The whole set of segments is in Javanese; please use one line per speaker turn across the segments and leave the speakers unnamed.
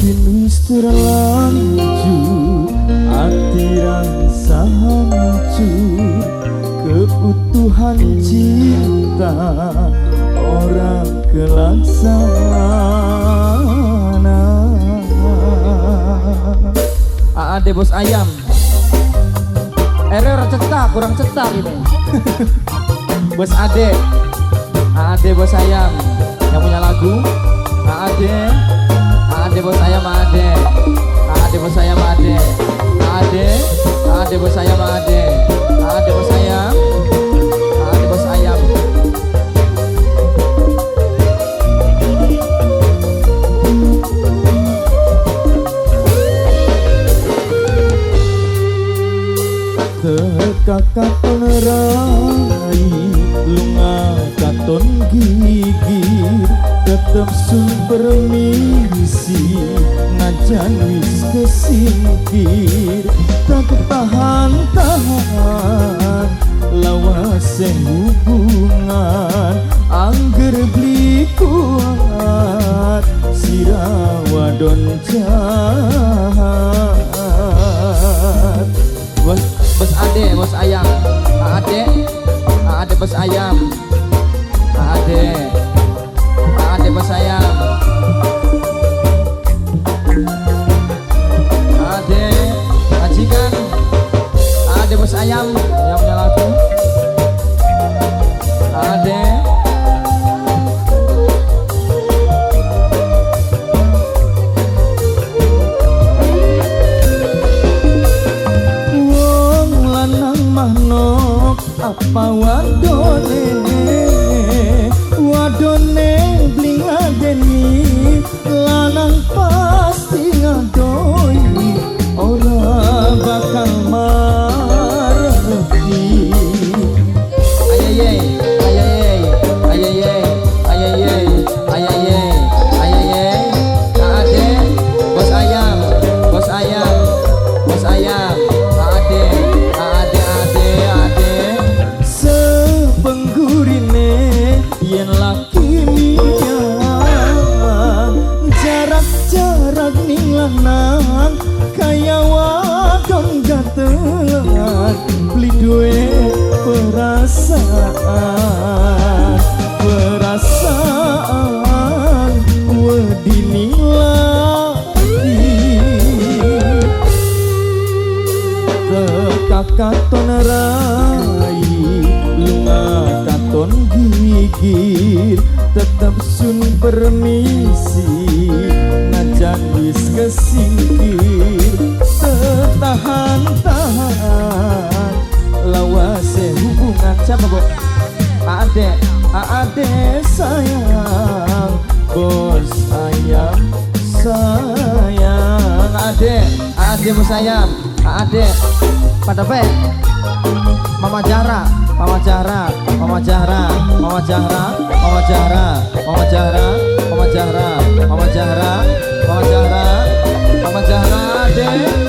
Mungkin wis terlanjur ati rasa hancur, keutuhan cinta ora kelaksana.
Ade bos ayam. Error cetak, kurang cetak ini. Bos Ade, Ade bos ayam yang punya lagu. Ade, Ade bos ayam, Ade, Ade bos ayam, Ade, Ade, Ade bos ayam, Ade, Ade bos ayam, Ade bos ayam.
Teka katon rai lunga katon gigir, tetep sun permisi najan wis kesingkir. Tak tahan-tahan lawase hubungan, angger beli kuat sira wadon jahat.
Bos, bos Ade, bos ayam, Ade, Ade bos ayam, Ade, Ade bos ayam, Ade, majikan, Ade bos ayam yang punya lagu, Ade.
Apa wadone, wadone beli ngadeni, lanang pasti ngadoi, ora bakal mareti.
Ayayay, ayayay, ayayay, ayayay, ayayay, ayayay. Ade, bos ayam, bos ayam, bos ayam. Ade, ade, ade, ade.
Sepenggurine yen laki miyang, jarak-jarak ning lanang kaya wadon gatelan, beli duwe perasaan, perasaan wedi ning laki. Teka katon rai lunga katon gigir, tetep sun permisi najan wis kesingkir. Tahan-tahan lawase hubungan.
Siapa bu? Ade,
Ade sayang, bos ayam sayang.
Ade, Ade bos ayam, Ade. Pada pe? Mama Jara, Mama Jara, Mama Jara, Mama Jara, Mama Jara, Mama Jara, Mama Jara, Mama Jara, Mama Jara, Mama Jara, Ade.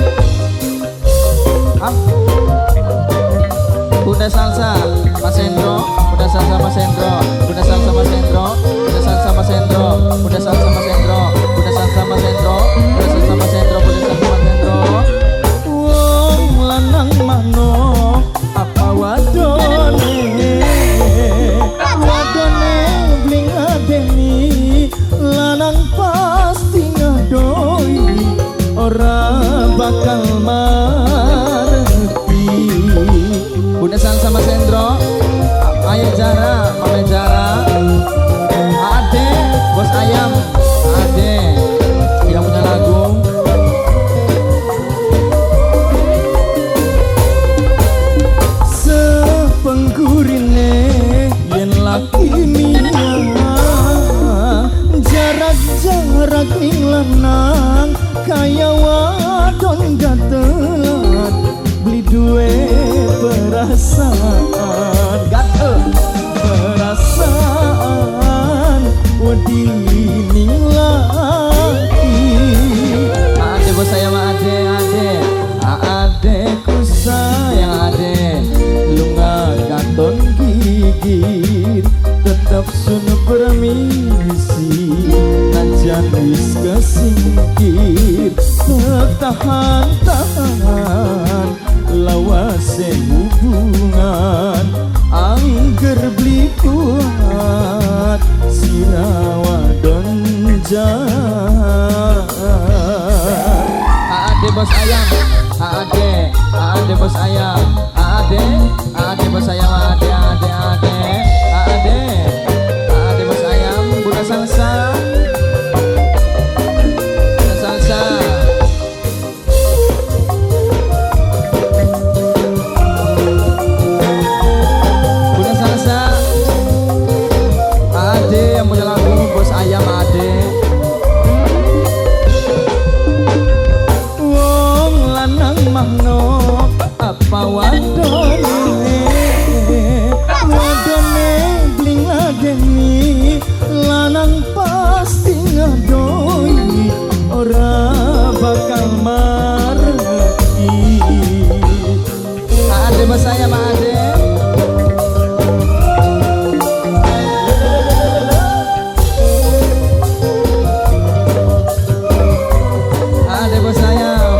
Bunda Salsa, Mas Endro, Bunda Salsa Mas Endro, Bunda Salsa Mas Endro, Bunda Salsa Mas Endro, Bunda Salsa Mas Endro, Bunda Salsa Mas Endro, Bunda Salsa Mas Endro, Bunda Salsa Mas Endro.
Wong lanang manuk apa wadone, wadone beli ngadeni, lanang pasti ngadoi, ora bakal mareti.
Bunda Salsa Mas Endro, Ayah Jara, Mama Jara, Ade, bos ayam, Ade yang punya lagu.
Sepenggurine yen laki miyang, jarak-jarak ning lanang kaya wadon gatelan, beli duwe perasaan,
Gatel,
perasaan wedi ning laki.
Ade bos ayam, Ade, Ade,
Ade ku sayang
Ade,
lunga katon gigir, tetep sun permisi najan wis kesingkir. Tahan-tahan lawase hubungan, angger beli kuat sira wadon jahat.
Ade bos ayam, ade, ade bos ayam, ade, ade bos ayam, ade, ade, ade, ade, ade bos ayam, Bunda Salsa, Bunda Salsa. Bunda Salsa, ade yang punya lagu bos ayam ade.
Wong lanang mahno apa wadone, wadone beli ngladeni, lanang pasti ngadoi ora bakal mareki.
Ade bos ayam ade. Ade bos ayam.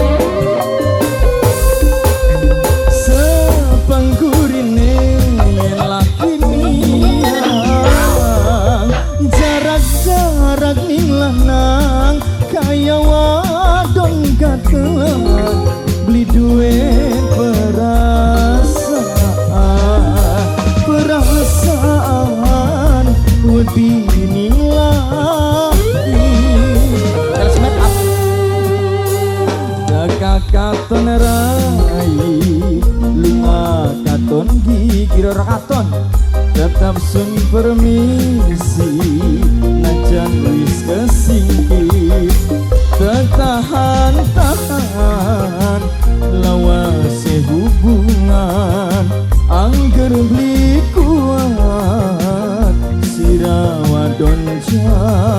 Sepanggurine yen laki miyang, jarak-jarak ning lanang kaya wadon gatelan beli duwe perasaan, perasaan wedi ning laki.
Terus make up.
Teka katon rai lunga katon gigir
Ora katon.
Tetap sun permisi najan wis kesingkir. Tertahan-tahan lawase hubungan, angger beli kuat sira wadon jahat.